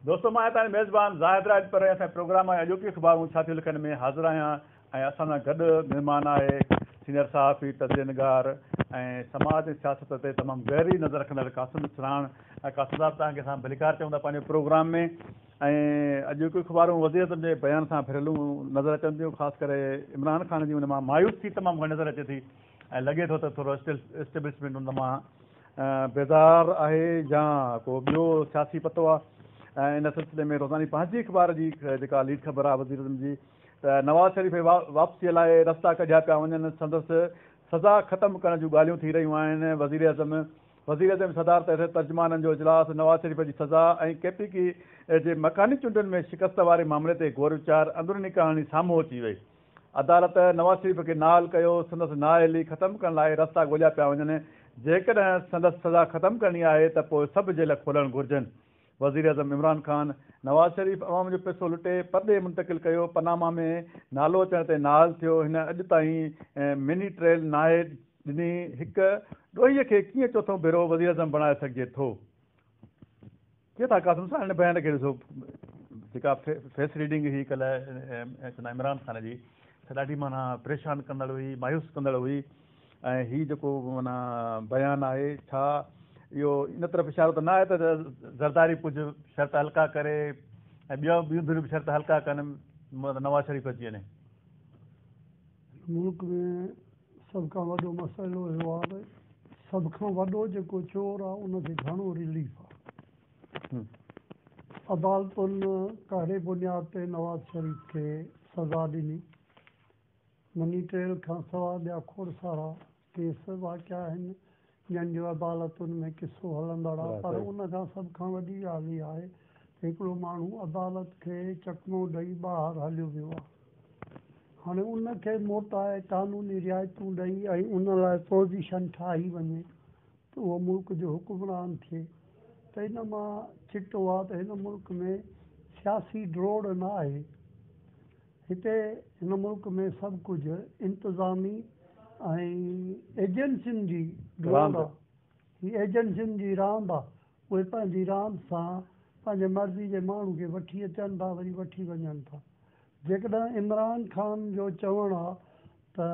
دوستو مان آهيان توهان جو ميزبان زاهد راڄپر ۽ اسان جي پروگرام آهي اڄوڪي اخبارون ڇا ٿيون لکن ۾ حاضر آهيان ۽ اسان سان گڏ مهمان آهي سينئر صحافي تجزيه نگار ۽ سماج ۽ سياست تي تمام گهري نظر رکندڙ قاسم سراڻ ۽ قاسم صاحب توهان کي اسان ڀليڪار چئون ٿا پنهنجي پروگرام ۾ ۽ اڄوڪيون اخبارون وزيراعظم جي بيان سان ڀريلون نظر اچن ٿيون خاص ڪري عمران خان جي ان مان مايوسي تمام گهڻي نظر اچي ٿي ۽ لڳي ٿو ته ٿورو اسٽيبلشمينٽ ان مان بيزار آهي يا ڪو ٻيو سياسي پتو آهي ۽ ان سلسلي ۾ روزاني پنهنجي اخبار جي جيڪا ليڊ خبر آهي وزيراعظم جي ته نواز شريف جي واپسيء لاء رستا ڪڍيا پيا وڃن، سندس سزا ختم ڪرڻ جون ڳالهيون ٿي رهيون آهن، وزيراعظم وزيراعظم جي صدارت هيٺ ترجمانن جو اجلاس، نواز شريف جي سزا ۽ ڪي پي ڪي جي مڪاني چونڊن ۾ شڪست واري معاملي تي غور ويچار، اندروني ڪهاڻي سامهون اچي وئي. عدالت نواز شريف کي نااهل ڪيو، سندس نااهلي ختم ڪرڻ لاء رستا ڳوليا پيا وڃن، جيڪڏهن سندس سزا ختم ڪرڻي آهي ته پوء سڀ جيل کولڻ گهرجن، وزيراعظم عمران خان نواز شريف عوام جو پئسو لٽي پرڏيهه منتقل ڪيو، پناما ۾ نالو اچڻ تي نااهل ٿيو، هن اڄ تائين مني ٽريل ناهي ڏني، هڪ ڏوهي کي ڪيئن چوٿون ڀيرو وزيراعظم بڻائي سگهجي ٿو؟ ڪيئن ٿا قاسم صاحب هن بيان کي ڏسو جيڪا فيس ريڊنگ هئي ڪلهه چوندا عمران خان جي سا ڏاڍي معنيٰ پريشان ڪندڙ هئي مايوس ڪندڙ هئي ۽ هي جيڪو معنيٰ بيان آهي ڇا اهو ان طرف اشارو ته نه آهي ته زرداري ڪجهه شرط هلڪا ڪري ۽ ٻيا ٻيون ڌريون به شرط هلڪا ڪن نواز شريف اچي وڃي. ملڪ ۾ سڀ کان وڏو مسئلو اهو آهي ته سڀ کان وڏو جيڪو چور آهي ان کي گهڻو رليف آهي. عدالتن ڪهڙي بنياد تي نواز شريف کي سزا ڏني؟ مني ٽريل کان سواء ٻيا کوڙ سارا ڪيس واقعا آهن جن جو عدالتن ۾ قصو هلندڙ آهي پر ان کان سڀ کان وڏي ڳالهه اها آهي ته هڪڙو ماڻهو عدالت کي چڪمو ڏئي ٻاهر هليو ويو آهي هاڻي ان کي موٽائي قانوني رعايتون ڏئي ۽ ان لاء پوزيشن ٺاهي وڃي ته اهو ملڪ جو حڪمران ٿئي ته ان مان چٽو آهي ته هن ملڪ ۾ سياسي ڊوڙ نه آهي. هتي هن ملڪ ۾ سڀ ڪجهه انتظامي ۽ ايجنسين جي ڊوڙ آ. هي ايجنسين جي راند آ. اهي پنهنجي راند سان پنهنجي مرضي جي ماڻهو کي وٺي اچن ٿا وري وٺي وڃن ٿا. جيڪڏهن عمران خان جو چوڻ آ ته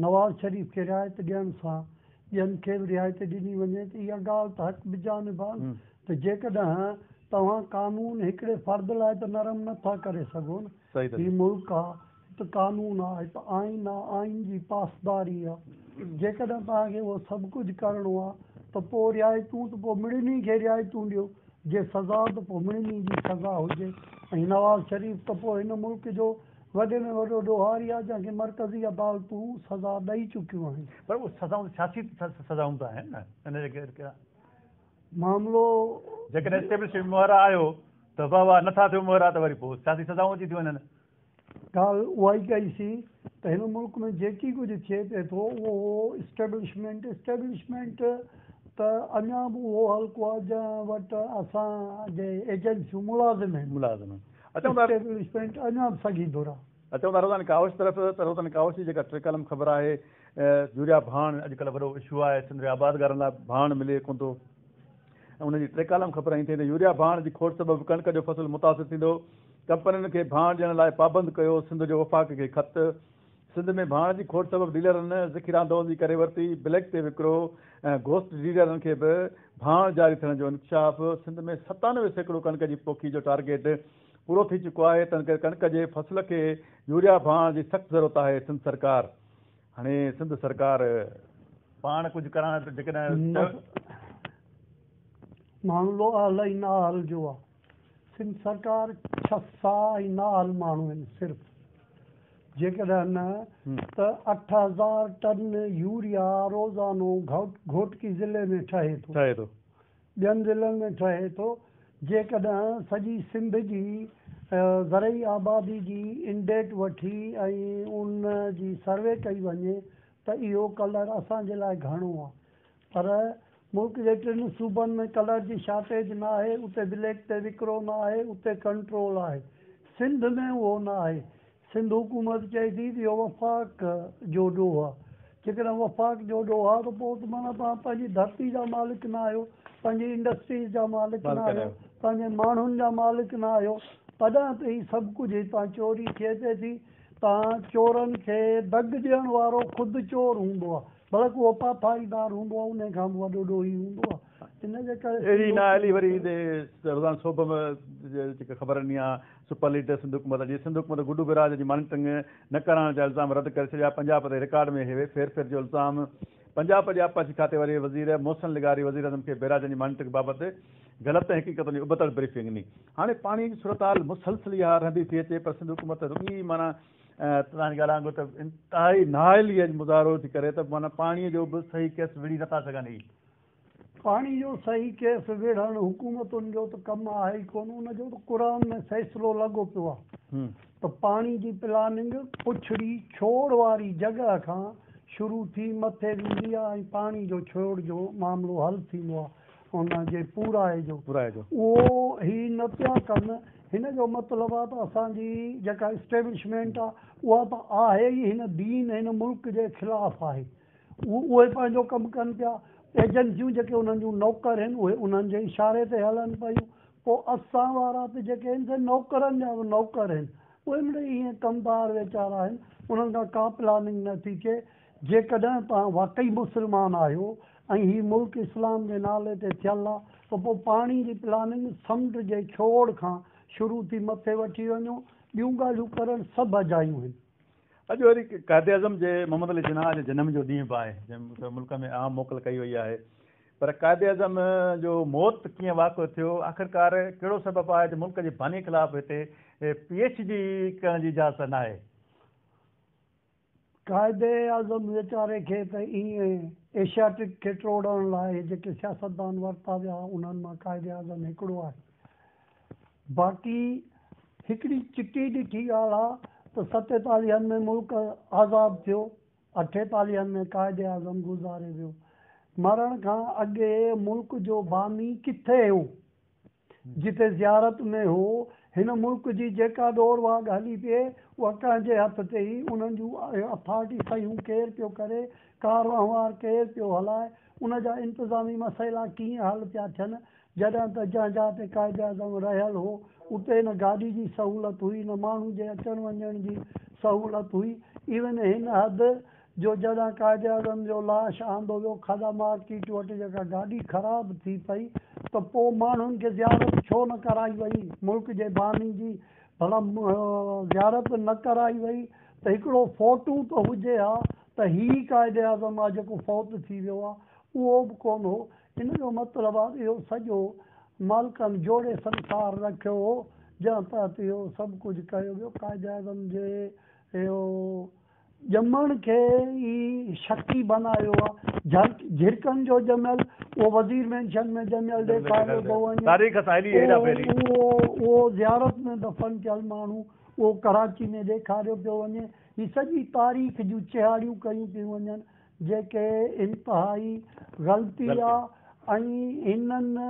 نواز شريف کي رعايت ڏيڻ سان ٻين کي به رعايت ڏني وڃي ته اها ڳالهه ته حق بجانب آهي نه ته جيڪڏهن توهان قانون هڪڙي فرد لاء ته نرم نه ٿا ڪري سگهو نه هي ملڪ آهي هت قانون آهي هت آئين آهي آئين جي پاسداري آهي جيڪڏهن توهان کي اهو سڀ ڪجهه ڪرڻو آهي ته پوء رعايتون ته پوء مڙني کي رعايتون ڏيو جي سزا ته پوء مڙني جي سزا هجي ۽ نواز شريف ته پوء هن ملڪ جو وڏي ۾ وڏو ڏوهاري آهي جنهن کي مرڪزي عدالتون سزا ڏئي چڪيون آهن. پر اهي سزائون ته سياسي سزائون ته آهن نه ان جي ڪري معاملو جيڪڏهن اسٽيبلشمينٽ مهرا آيو ته واه واه نٿا ٿيو مهرا ته وري پوء سياسي سزائون اچي ٿيون وڃن. ڳالهه اها ئي ڪئي سين ته هن ملڪ ۾ جيڪي ڪجهه ٿئي پئي ٿو اهو اسٽيبلشمينٽ اسٽيبلشمينٽ ته اڃا به اهو حلقو آهي جنهن وٽ اسان جي ايجنسيون ملازم آهن. ملازم آهن. اسٽيبلشمينٽ اڃا به سگهي ڌر آهي. اچون ٿا روزاني ڪاوش طرف ته روزاني ڪاوش جي جيڪا ٽي ڪالم خبر آهي يوريا ڀاڻ اڄڪلهه وڏو اشو آهي سنڌ جي آبادگارن لاء ڀاڻ ملي ڪونه ٿو ۽ ان جي ٽي ڪالم خبر ائين ٿئي ته يوريا ڀاڻ جي کوٽ سبب ڪڻڪ جو فصل متاثر ٿيندو ڪمپنين کي ڀاڻ ڏيڻ لاء پابند ڪيو سنڌ جو وفاق کي خط سنڌ ۾ ڀاڻ جي کوٽ سبب ڊيلرن ذخيره اندوزي ڪري ورتي، بليڪ تي وڪرو ۽ گهوسٽ ڊيلرن کي به ڀاڻ جاري ٿيڻ جو انڪشاف، سنڌ ۾ 97% ڪڻڪ جي پوکي جو ٽارگيٽ پورو ٿي چڪو آهي، تنھنڪري ڪڻڪ جي فصل کي يوريا ڀاڻ جي سخت ضرورت آهي، سنڌ سرڪار هاڻي سنڌ سرڪار پاڻ ڪجهه ڪرڻ جيڪڏهن چيو. معاملو اهل ۽ نااهل جو آ. سنڌ سرڪار ڇسا ۽ نااهل ماڻهو آهن صرف جيڪڏهن نه ته 8000 ٽن يوريا روزانو گهوٽڪي ضلعي ۾ ٺهي ٿو ٺهي ٿو. ٻين ضلعن ۾ ٺهي ٿو جيڪڏهن سڄي سنڌ جي زرعي آبادي جي انڊيٽ وٺي ۽ ان جي سروي ڪئي وڃي ته اهو ڪلر اسان جي لاء گهڻو آهي پر ملڪ جي ٽن صوبن ۾ ڪلر جي شارٽيج نه آهي، اتي بليڪ تي وڪرو نه آهي، اتي ڪنٽرول آهي. سنڌ ۾ اهو نه آهي. سنڌ حڪومت چئي ٿي ته اهو وفاق جو ڏوهه آهي. جيڪڏهن وفاق جو ڏوهه آهي ته پوء ته معنيٰ توهان پنهنجي ڌرتي جا مالڪ نه آهيو، پنهنجي انڊسٽريز جا مالڪ نه آهيو، پنهنجي ماڻهن جا مالڪ نه آهيو، تڏهن ته هي سڀ ڪجهه هتان چوري ٿئي پئي ٿي. تان چورن کي دڳ ڏيڻ وارو خود چور هوندو آهي، بلڪ اهو پاٿاريدار هوندو آهي، انهي کان به وڏو ڏوهي هوندو آهي. ان جي ڪري اهڙي سنڌ نااهلي وري هتي روزانه سوڀ ۾ جيڪا خبر ڏني آهي سپر ليڊر سنڌ حڪومت جي سنڌ حڪومت گڊو بئراج جي مانيٽرنگ نه ڪرائڻ جا الزام رد ڪري ڇڏيا، پنجاب تي رڪارڊ ۾ ڦير ڦير جو الزام، پنجاب جي آبپاشي کاتي واري وزير محسن لغاري وزيراعظم کي بئراجن جي مانيٽرنگ بابت غلط ۽ حقيقتن جي ابتڙ بريفنگ ڏني. هاڻي پاڻي جي صورتحال مسلسل اها رهندي ٿي اچي پر سنڌ حڪومت رڳي معنيٰ توهان جي ڳالهه وانگر ته انتهائي نااهلي جو مظاهرو ٿي ڪري ته معنيٰ پاڻي جو به صحيح ڪيس وڙهي نٿا سگهن هي. پاڻي جو صحيح ڪيس وڙهڻ حڪومتن جو ته ڪم آهي ئي ڪونه ان جو ته قرآن ۾ فيصلو لڳو پيو آهي ته پاڻي جي پلاننگ پڇڙي ڇوڙ واري جڳهه کان شروع ٿي مٿي ويندي آهي ۽ پاڻي جو ڇوڙ جو معاملو حل ٿيندو آهي ان جي پورائي جو اهو هي نه پيا ڪن هن جو مطلب آهي ته اسان جي جيڪا اسٽيبلشمينٽ آهي اها ته آهي ئي هن دين هن ملڪ جي خلاف آهي اهي پنهنجو ڪم ڪن پيا ايجنسيون جيڪي انهن جون نوڪر آهن اهي انهن جي اشاري تي هلن پيون پوء اسان وارا ته جيڪي آهن سي نوڪرن جا به نوڪر آهن اهي مڙئي ائين ڪمدار ويچارا آهن انهن کان ڪا پلاننگ نه ٿي ٿئي جيڪڏهن توهان واقعي مسلمان آهيو ۽ هي ملڪ اسلام جي نالي تي ٿيل آ ته پوء پاڻي جي پلاننگ سمنڊ جي ڇوڙ کان شروع ٿي مٿي وٺي وڃو، ٻيون ڳالهيون ڪرڻ سڀ اجايون هن. اڄ وري قائداعظم جي محمد علي جناح جي جنم جو ڏينهن به آهي جنهن ملڪ ۾ عام موڪل ڪئي وئي آهي پر قائداعظم جو موت ڪيئن واقع ٿيو آخرڪار ڪهڙو سبب آهي جو ملڪ جي باني خلاف هتي پي ايڇ ڊي ڪرڻ جي اجازت ناهي. قائد اعظم ويچاري کي ته ائين ايشياٽڪ کي ٽوڙڻ لاء جيڪي سياستدان ورتا ويا انهن مان قائد اعظم هڪڙو آهي. باقي هڪڙي چٽي ڏٺي ڳالهه آ ته ستيتاليهن ۾ ملڪ آزاد ٿيو، اٺيتاليهن ۾ قائد اعظم گذاري ويو. مرڻ کان اڳي ملڪ جو باني ڪٿي هو؟ جتي زيارت ۾ هو، هن ملڪ جي جيڪا ڏور واڳ هلي پئي، اها ڪنهن جي هٿ تي هئي، انهن جون اٿارٽي صحيحون ڪير پيو ڪري، ڪار وهنوار ڪير پيو هلائي، ان جا انتظامي مسئلا ڪيئن حل پيا ٿين، جڏهن ته جنهن جاء تي قائداعظم رهيل هو، اتي نه گاڏي جي سهولت هئي، نه ماڻهو جي اچڻ وڃڻ جي سهولت هئي، ايون هن حد جو جڏهن قائداعظم جو لاش آندو ويو کاڄا مارڪيٽ وٽ جيڪا گاڏي خراب ٿي پئي ته پوء ماڻهن کي زيارت ڇو نه ڪرائي وئي ملڪ جي باني جي ڀلا زيارت نه ڪرائي وئي ته هڪڙو فوٽو ته هجي ها ته هي قائداعظم آ جيڪو فوت ٿي ويو آ اهو به ڪونه هو ان جو مطلب آ اهو سڄو مالڪن جوڙي سنسار رکيو هو جنهن تحت اهو سڀ ڪجهه ڪيو ويو قائداعظم جي اهو ڄمڻ کي ئي شڪي بنايو آ. جهرڪن جو ڄميل اهو وزير مينشن ۾ ڄميل ڏيکاريو ٿو وڃي. تاريخ سان هيڏي هيرا ڦيري. اهو اهو زيارت ۾ دفن ٿيل ماڻهو اهو ڪراچي ۾ ڏيکاريو پيو وڃي. هي سڄي تاريخ جون چيهاڙيون ڪيون پيون وڃن جيڪي انتهائي غلطي آ ۽ هنن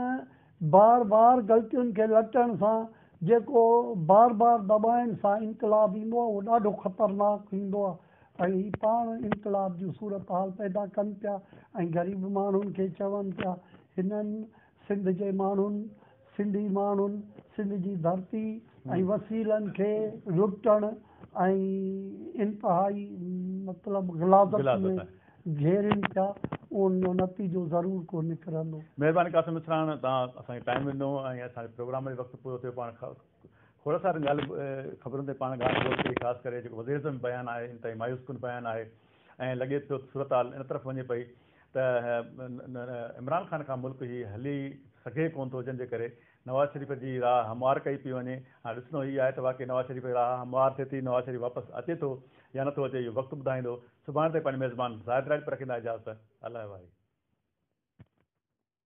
بار بار غلطين کي لٽڻ سان جيڪو بار بار دٻائڻ سان انقلاب ايندو آهي اهو ڏاڍو خطرناڪ ٿيندو آهي ۽ هي پاڻ انقلاب جون صورتحال پيدا ڪن پيا ۽ غريب ماڻهن کي چون پيا هنن سنڌ جي ماڻهن سنڌي ماڻهن سنڌ جي ڌرتي ۽ وسيلن کي لٽڻ ۽ انتهائي مطلب غلاظت ۾ گهيرين پيا ان جو نتيجو ضرور ڪو نڪرندو. مهرباني قاسم اسراڻ توهان اسان کي ٽائيم ڏنو ۽ اسان جي پروگرام جو وقت پورو ٿيو پاڻ کوڙ سارين ڳالهين خبرن تي پاڻ ڳالهه ٻولهه ڪئي خاص ڪري جيڪو وزيراعظم جو بيان آهي انتهائي مايوس ڪن بيان آهي ۽ لڳي ٿو صورتحال ان طرف وڃي پئي ته عمران خان کان ملڪ هي هلي سگهي ڪون ٿو جنهن جي ڪري نواز شريف جي راهه هموار ڪئي پئي وڃي هاڻي ڏسڻو هي آهي ته واقعي نواز شريف جي راهه هموار ٿئي ٿي نواز شريف واپس اچي ٿو يا نٿو اچي اهو وقت ٻڌائيندو سڀاڻي تائين پنهنجي ميزبان زاهد راڄپر کي ڏيندا اجازت الله واهي.